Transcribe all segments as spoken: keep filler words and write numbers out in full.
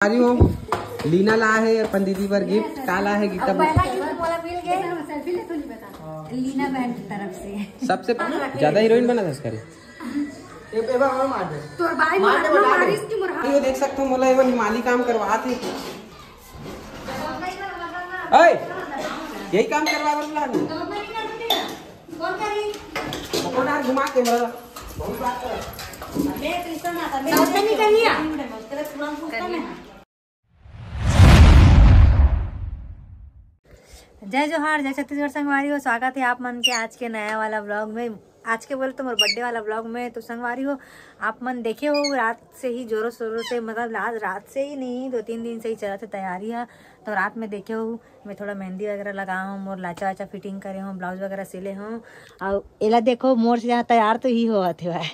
अरे वो लीना ला है अपन दीदी बर गिफ्ट। का ला है गीता? पहला गिफ्ट मोला मिल गए लीना बहन की तरफ से। सबसे ज्यादा हीरोइन बना था इसका। तोर भाई मारिस की मुरहा। ये देख सकते हो, मोला एमन माली काम करवात हे। ओए, यही काम करवा बर बुला। कौन करी? कौन यार घुमा के मरा? बहुत बात कर। मैं तो इसका ना था। मैं तो नहीं कही है। जय जोहार, जय छत्तीसगढ़ संगवारी हो। स्वागत है आप मन के आज के नया वाला व्लॉग में। आज के बोले तो मोर बर्थडे वाला व्लॉग में। तो संगवारी हो, आप मन देखे हो रात से ही जोरों शोरों से, मतलब आज रात से ही नहीं, दो तीन दिन से ही चलत हे तैयारी है। तो रात में देखे हो मैं थोड़ा मेहंदी वगैरह लगा हूँ, मोर लाचा वाचा फिटिंग करे हूँ, ब्लाउज वगैरह सिले हूँ। और एला देखो, मोर से ज्यादा तैयार तो ही होवत हे भाई।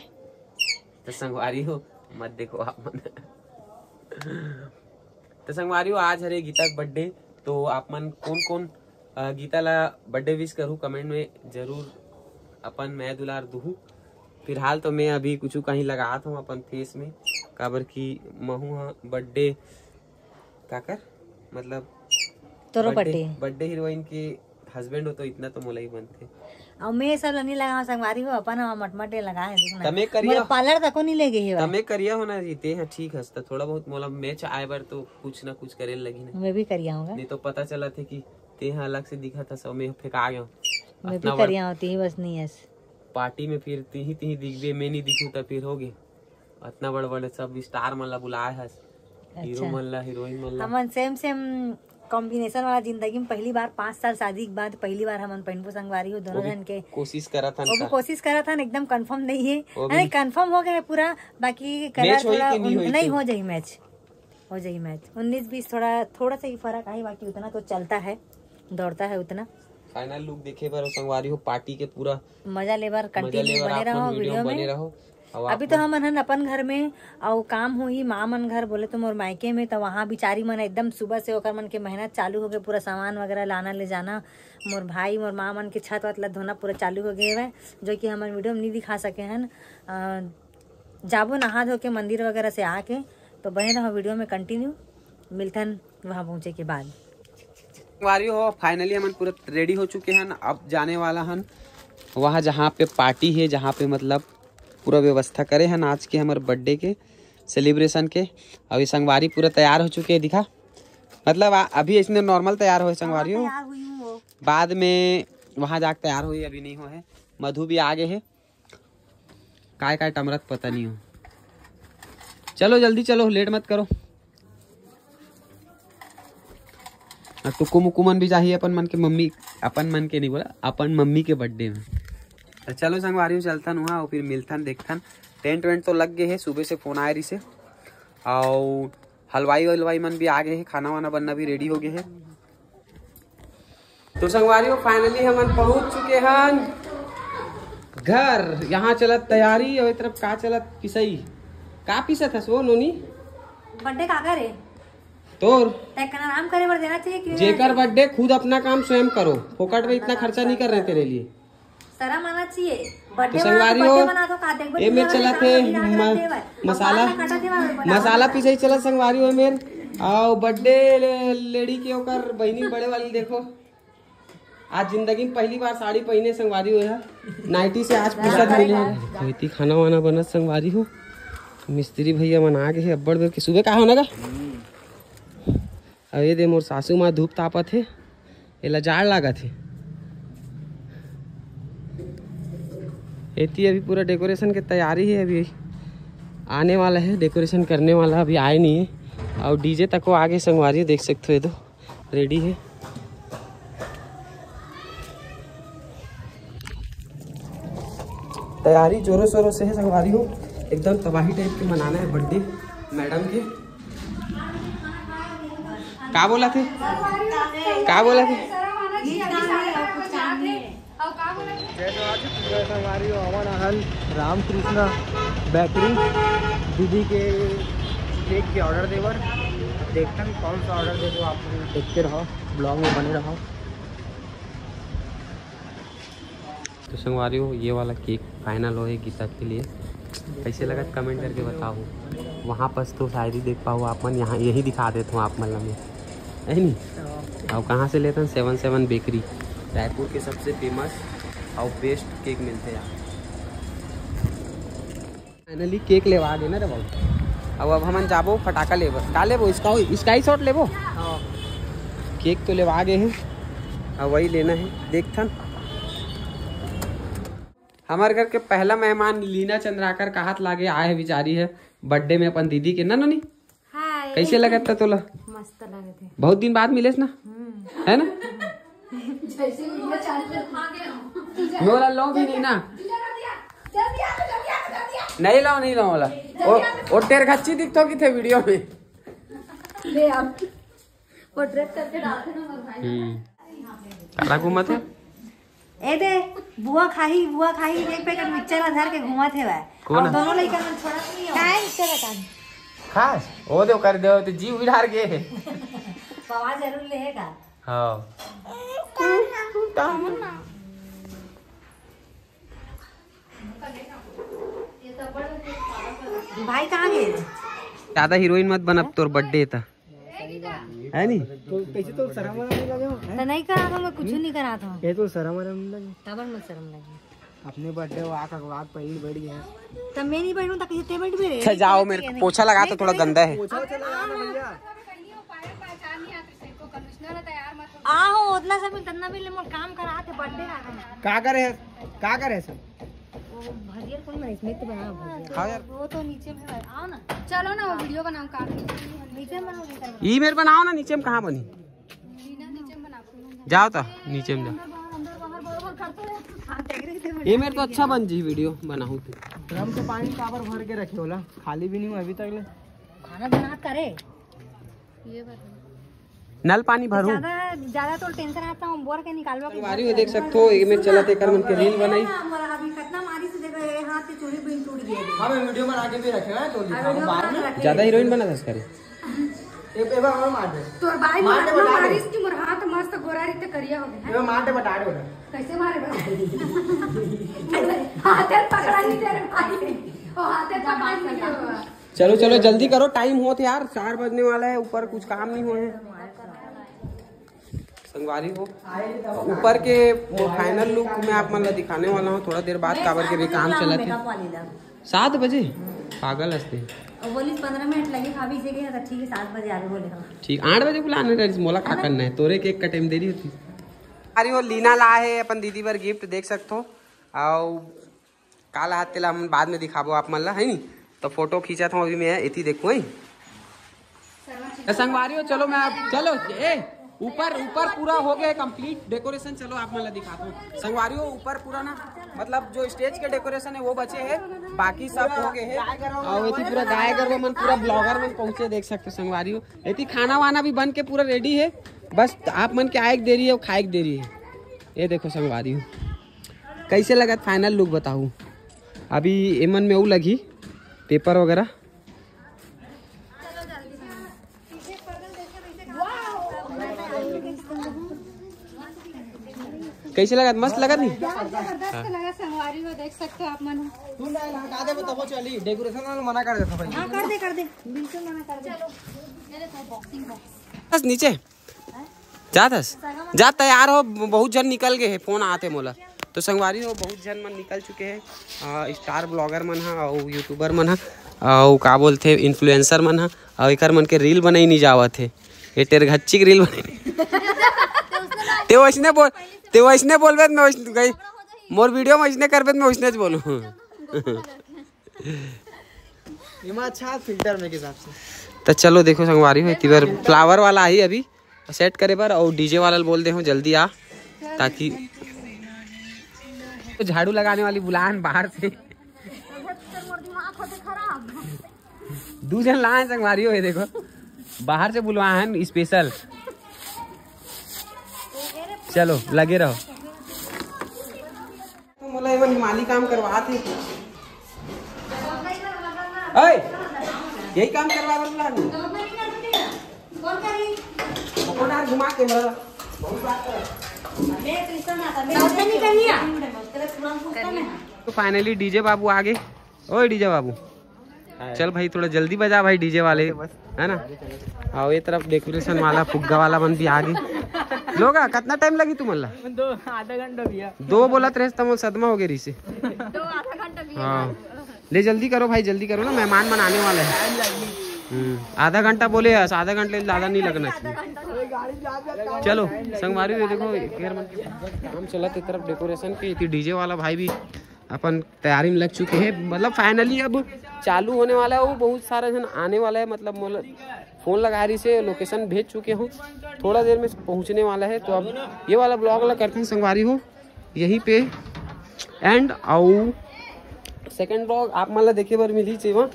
तो संगवारी हो, मत देखो आप मन। तो संगवारी हो, आज हरे गीता के बर्थडे। तो आप मन कौन कौन, अ, गीता ला बर्थडे विश करू, कमेंट में जरूर अपन मया दुलार दुहू। फिलहाल तो मैं अभी कुछ कहीं लगात हूँ अपन फेस में, काबर कि महू हा बर्थडे काकर, मतलब तोरो बर्थडे। बर्थडे हीरोइन के हस्बैंड हो तो इतना तो मोला ही बनथे। अउ मैं सब ला नहीं लगावं संगवारी हो, अपन हम मटमटे लगा है, देखना। तमे करिया मोला पार्लर तको नहीं ले गई है। तमे करिया होना जीते हैं, ठीक हस, तो थोड़ा बहुत मोला मैच आए बर तो कुछ ना कुछ करे लगी ना। मैं भी करिया हूँ। नहीं तो पता चला थे कि ते हा अलग से दिखा था, सब में फेंका गया। मैं भी करिया होती ही बस नहीं है। पार्टी में फिर तिही तिही दिखबे, मैं नहीं दिखूं तो फिर होगे। अतना बड़ बड़ सब स्टार मन ला बुलाए हस, हीरो अच्छा। मन ला, हीरोइन मन ला। हमन सेम सेम कॉम्बिनेशन वाला जिंदगी में पहली बार, पाँच साल शादी के बाद पहली बार हमन पहनबो संगवारी हो दोनों वो भी जन के। कोशिश करत हन वो भी का? कोशिश करत हन, एकदम कंफर्म नहीं है। वो भी अरे कंफर्म हो गया है पूरा, बाकी कलर मैच होई थोड़ा कि नहीं उन- होई नहीं तो? हो जाई मैच, हो जाई मैच। उन्नीस बीस थोड़ा थोड़ा सा ही फर्क आई, बाकी उतना तो चलता है, दौड़ता है उतना। फाइनल लुक देखे बर संगवारी हो, पार्टी के पूरा मजा लेबर मजा कंटिन्यू लेबर बने आप रहो मन वीडियो वीडियो में बने में। रहो। अउ अभी आप तो मन हमन हन अपन घर में, अउ काम होही माँ मन घर, बोले तो मोर मायके में, तो वहाँ बिचारी मन एकदम सुबह से ओकर मन के मेहनत चालू हो गए, पूरा सामान वगैरह लाना ले जाना। मोर भाई मोर माँ मन के छत वत ला धोना पूरा चालू हो गए हवय, जो कि हमन वीडियो में नहीं दिखा सके हन। अ, जाबो नहा धो के मंदिर वगैरह से आके, तो बने रहो वीडियो में कंटिन्यू, मिलथन वहाँ पहुँचे के बाद। संगवारी हो, फाइनली हमन पूरा रेडी हो चुके हन। अब जाने वाला हन वहाँ जहाँ पे पार्टी है, जहाँ पे मतलब पूरा व्यवस्था करे हन आज के हमर बर्थडे के सेलिब्रेशन के। अभी संगवारी पूरा तैयार हो चुके हैं, दिखा, मतलब आ, अभी इसने नॉर्मल तैयार हो संगवारी हो। तैयार हुई हूँ वो। बाद में वहाँ जाके तैयार हुई, अभी नहीं हो है। मधु भी आ गए है, काय काय टमरत पता नहीं हो। चलो जल्दी चलो, लेट मत करो। अउ टुकु मुकु मन भी जाही अपन मन के मम्मी, अपन मन के नहीं बोला, अपन मम्मी के बर्थडे में। तो चलो संगवारी हो, चलथन वहाँ अउ फिर मिलथन, देखथन। टेंट वेंट तो लग गए है, सुबह से फोन आए रही से। अउ हलवाई वलवाई मन भी आ गए है, खाना वाना बनना भी रेडी हो गए है। तो संगवारी हो, फाइनली हमन पहुंच चुके हन घर। यहाँ चलत तैयारी अउ ए तरफ का चलत पिसई। का पिसत हस वो नोनी? बर्थडे काकर हे? तोर। तै कन आराम करे बर देना चाहिए कि जेकर बर्थडे खुद अपना काम स्वयं करो, फोकट में इतना खर्चा नहीं कर रहे तेरे लिए। शर्म आना चाहिए। तो बर्थडे मना संगवारी तो हो, बर्थडे मना तो का देखबे ए मेर दुनिया चलत वाले हे काम म-, देवर। मसाला, बाल काटा देवर, बना मसाला देवर। पीसे चलत संगवारी हो मेर। अउ बर्थडे ले-, लेडी के ओकर बहिनी बड़े वाली देखो। आज जिंदगी में पहली बार साड़ी पहने संगवारी हो यार। नाइटी से आज फुर्सत मिले हे। कोई खाना वाना बनत संगवारी हो। मिस्त्री भैया मन आ गए हे अब्बड़ बेर के। सुबह का होना का? अउ ये दे मोर सासू माँ धूप तापत हे। एला जाड़ लागत हे। एती अभी पूरा डेकोरेशन के तैयारी हे, अभी आने वाला हे, डेकोरेशन करने वाला अभी आए नहीं हे। अउ डीजे तको आगे संगवारी देख सकते हो, ये तो रेडी हे। तैयारी जोरों शोरों से हे संगवारी हो, एकदम तबाही टाइप के मनाना हे बर्थडे मैडम के। का बोला थे? का बोला थे? जय जोहार, जय संगवारी हो, हमन अहन रामकृष्णा बेकरी दीदी के केक के ऑर्डर देवर। देखथन कौन सा ऑर्डर देबो, आप देखते रहो, ब्लॉग में बने रहो। तो संगवारी हो, ये वाला केक फाइनल हो है गीता के लिए। कैसे लगा कमेंट करके बताओ। वहाँ पास तो शायद ही देख पाओ आप मन, यहाँ यही दिखा देता हूँ आप मन ला मैं, है नी? अउ कहाँ से लेथन? सेवन सेवन बेकरी, रायपुर के सबसे फेमस अउ बेस्ट केक मिलथे यहाँ। फाइनली केक लेवा गे ना रे बाबू। अब अब हमन जाबो फटाका लेबर। का लेबो? स्काई, स्काई शॉट लेबो? केक तो लेवा गे हे, अब वही लेना है, देखथन। हमारे घर के पहला मेहमान लीना चंद्राकर का हाथ लागे आए है, बेचारी है बर्थडे में अपन दीदी के ना नोनी। हाय। कैसे लगत था तोला? मस्त लगत है। बहुत दिन बाद मिलेस ना, हम्म। है ना? जैसे भी वो चालू खा गया। मोला लो भी नहीं ना। जल्दी आ, जल्दी आ, जल्दी आ। नहीं लाओ, नहीं लाओ वाला। वो, वो टेर घच्ची दिखतो की थे वीडियो में। ले आप। वो ड्रेस करके डालते ना भाई। हम्म। काला घूमत है? ए दे, बुआ खाही, बुआ खाही, एक पैकेट मिक्सचर ला धर के घूमत हे भाई। कौन और है? दोनों लइका मन छोड़त नहीं हो। काय मिक्सचर बता दे। खास? ओ दे, कर दे, तो जीव भी डार के। पवा जरूर लेगा। हाँ। भाई कहाँ गए? ज्यादा हीरोइन मत बन, अब तोर बर्थडे था। है नी? तो कैसे तो शर्म वाला नहीं लगे हो, हैं? तो नहीं करा था, मैं कुछ नहीं करा था। ये तो शर्म वाला नहीं लगे। तब मैं शर्म लगी। अपने बर्थडे वो आका वाक पहली बैठ गए हैं। तो मैं नहीं बैठूं तो कैसे ते बैठ भी रहे? अच्छा, जाओ, मेरे को पोछा लगा तो थोड़ा गंदा है। पोछा वोछा लगा ना भैया। आहो, उतना से मिल, तन्ना मिल, मोर काम करा थे, बर्थडे आ गया। का करे है? का करे है सब? वो भजिया कौन बना? इसमें तो बना भजिया। हाँ यार। वो तो नीचे में है। आओ ना। चलो ना, वो वीडियो बनाओ, काट नीचे में बनाओ, नीचे में बनाओ। ई मेरे बनाओ ना, नीचे में कहाँ बनी? लीना नीचे में बना। जाओ तो, नीचे में जाओ। अंदर बाहर, अंदर बाहर, बार बार करते रहे। हाँ, देख रहे थे। ये मेरे तो अच्छा बन जी वीडियो बनाऊँ तो। ड्रम से पानी काबर भर के रखे होला, खाली भी नहीं हुआ अभी तक ले। खाना बना करे। ये बात है। नल पानी भरू। ज्यादा, ज्यादा तो टेंशन आता हूँ, बोर के निकालवा के संगवारी हो, देख सकथो, ये में चलत एकर मन के रील बनाई। हमारा अभी कितना मारी से देखो, ये हाथ के चूड़ी भी टूट गया। हाँ, मैं वीडियो बना के भी रखे हैं, तो अरे दिखाऊँ वीडियो बाद बना में। के रखे। ज्यादा हीरोइन बना था करे। एक, एक बार और मार दे। तोर भाई मार दे, मार बता दे। मारिस की मोर हाथ मस्त गोरा रीते करिया हो गया। एक बार मार दे, बता दे उधर। कैसे मारे बता? हाथे पकड़ा नहीं दे रे भाई। ओ हाथे पकड़ा नहीं दे रे। चलो, चलो, जल्दी करो, टाइम होत यार, चार बजने वाला है, ऊपर कुछ काम नहीं हुआ है। संगवारी हो, ऊपर के फाइनल लुक मैं आप मन ला दिखाने वाला हूँ थोड़ा देर बाद, काबर के भी काम चलत है। सात बजे? पागल हस्ते। और बोली, "पन्द्रह मिनट लगे भाभी जी के, तो ठीक है, सात बजे आगे बोले हम।" ठीक, आठ बजे बुलाने रहिस, मोला का करना है, तोरे केक कटे में देरी होती। अरे वो लीना ला है अपन दीदी बर गिफ्ट, देख सकथो। अउ काला हाथ तेला हम बाद में दिखाबो आप मन ला, है नी? तो फोटो खींचत हूँ अभी मैं, एती देखो, है। ए, संगवारी हो, चलो मैं अब, चलो, ए, ऊपर, ऊपर पूरा हो गया कंप्लीट डेकोरेशन। चलो आप मन ला दिखाता हूँ। संगवारी हो, ऊपर पूरा ना, मतलब जो स्टेज के डेकोरेशन है वो बचे है, बाकी सब हो गए है। और एती पूरा गाय गरवा मन, पूरा ब्लॉगर मन पहुँचे, देख सकते हो संगवारी हो। एती खाना वाना भी बन के पूरा रेडी है, बस आप मन के आए के देरी है, खाए के देरी है। ये देखो संगवारी हो, कैसे लगत फाइनल लुक बताऊ। अभी एमन में वो लगी पेपर वगैरह। कैसे लगत? मस्त लगत नहीं? बहुत जबरदस्त लगा संगवारी हो, देख सकते हो आप मन। तू ना हटा दे, तब चली, डेकोरेशन वाला मना कर देता भाई। हाँ, कर दे, कर दे, बिल्कुल मना कर दे। बस नीचे जात हस? जा तैयार हो, बहुत झन निकल गए हैं, फोन आते मोला। तो संगवारी हो, बहुत झन मन निकल चुके हैं, आ, स्टार ब्लॉगर मन हा, अउ यूट्यूबर मन हा, अउ का बोलथे, इन्फ्लुएंसर मन हा, अउ एकर मन के रील बनाई नहीं जावत है। ये टेरघच्ची के रील बनाई नहीं। ते वैसने बोल, ते वैसने बोलबे, मैं वैसने गई, मोर वीडियो में वैसने करबे, मैं वैसने बोलूँ। एमा अच्छा फिल्टर में के हिसाब से। तो चलो देखो संगवारी हो, एती बार फ्लावर वाला आई अभी सेट करे बर, और डीजे वाला ल बोल दे हो जल्दी आ, ताकि तो झाड़ू लगाने वाली बुलान बाहर से। दू झन लाए संगवारी हो, ये देखो बाहर से बुलवाए हैं स्पेशल। चलो लगे रहो। मोला एमन माली काम करवात हे। ओए, यही काम करवा बर बुला दू। कौन आ घुमा के मेरा? तो फाइनली डीजे बाबू आ गए। ओए डीजे बाबू, चल भाई, थोड़ा जल्दी बजा भाई, डीजे वाले, है ना? अउ ये तरफ डेकोरेशन वाला, फुग्गा वाला मन भी आ गे। लोग, कितना टाइम लगी तुमन ला? दो आधा घंटा भैया। दो बोलत रहे त मोला सदमा हो गे रहिसे। दो आधा घंटा भी हाँ, ले जल्दी करो भाई, जल्दी करो ना, मेहमान मन आने वाला है। हम्म, आधा घंटा बोले हस, आधा घंटा ले ज्यादा नहीं लगना चाहिए। चलो संगवारी हो, देखो, एकर मन के काम चलत हे तरफ डेकोरेशन के, इति डीजे वाला भाई भी अपन तैयारी में लग चुके हैं। मतलब फाइनली अब चालू होने वाला है, वो बहुत सारा जन आने वाला है। मतलब मोला फोन लगा रहिसे, लोकेशन भेज चुके हूँ, थोड़ा देर में पहुँचने वाला है। तो अब ये वाला ब्लॉग ला करते हैं संगवारी हो यहीं पे एंड। अउ सेकंड ब्लॉग आप मन ला देखे बर मिलही सेवा,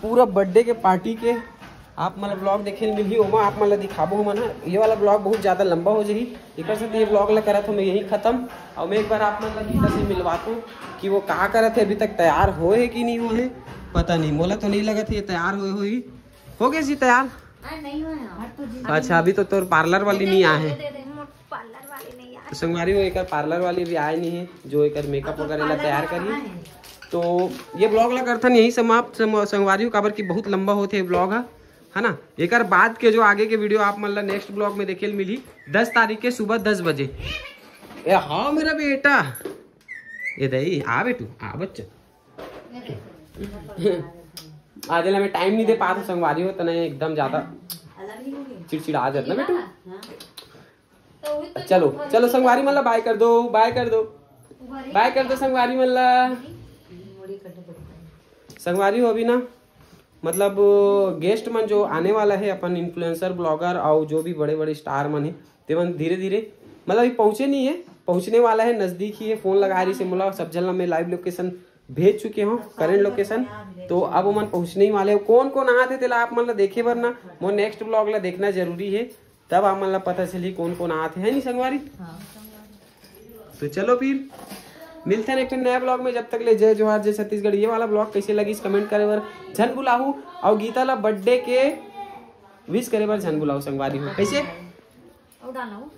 पूरा बर्थडे के पार्टी के आप मन ला ब्लॉग देखे ल मिलही, ओमा आप मन ला दिखाबो हमन ह। ये वाला ब्लॉग बहुत ज्यादा लंबा हो जाही, एकर सेती ये ब्लॉग ला करत हूँ मैं यहीं खत्म। अउ मैं एक बार आप मन ला गीता से मिलवात हूँ कि वो का करत हे, अभी तक तैयार होए हे कि नहीं होए हे, पता नहीं। मोला तो नहीं लगत हे ये तैयार होए होही। हो गे जी तैयार? नहीं हुआ है। अच्छा, अभी तो तोर पार्लर वाली नहीं आए हे। पार्लर वाली नहीं आ तो संगवारी हो, एकर पार्लर वाली भी आए नहीं है, जो एकर मेकअप वगैरह ला तैयार करी। तो ये ब्लॉग ला करथन यही समाप्त संग- संगवारी हो, काबर कि बहुत लंबा होथे ब्लॉग ह, है ना? एकर बाद के जो आगे के वीडियो आप मन ला नेक्स्ट ब्लॉग में देखे ल मिलही दस तारीख के सुबह दस बजे। ए हाँ मेरा बेटा, ये दई आ बेटू, आ बच्चा। आज ला मैं टाइम नहीं दे पात हूँ संगवारी हो, तने एकदम ज्यादा चिड़चिड़ा जात ना बेटू। चलो चलो संगवारी मन ला बाय कर दो, बाय कर दो, बाय कर दो संगवारी मन ला। संगवारी हो अभी ना, मतलब गेस्ट मन जो आने वाला है, अपन इन्फ्लुएंसर, ब्लॉगर और जो भी बड़े बड़े स्टार मन है, ते मन धीरे धीरे, मतलब अभी पहुँचे नहीं है, पहुँचने वाला है, नजदीक ही है। फोन लगा रहिसे मोला, सब झन ला मैं लाइव लोकेशन भेज चुके हूँ, करेंट लोकेशन। तो अब ओमन पहुँचने ही वाले हो। कौन कौन आत हे तेला आप मन ला देखे बर ना, मोर नेक्स्ट ब्लॉग ला देखना जरूरी है, तब आप मन ला पता चलही कौन कौन आत हे, है नी संगवारी? तो चलो फिर मिलते हैं एक ठन नया ब्लॉग में। जब तक ले जय जोहार, जय छत्तीसगढ़। ये वाला ब्लॉग कैसे लगिस कमेंट करे बर झन भुलाहू, और गीता ला बर्थडे के विश करे बर झन भुलाहू संगवारी हो। कैसे? और डालो।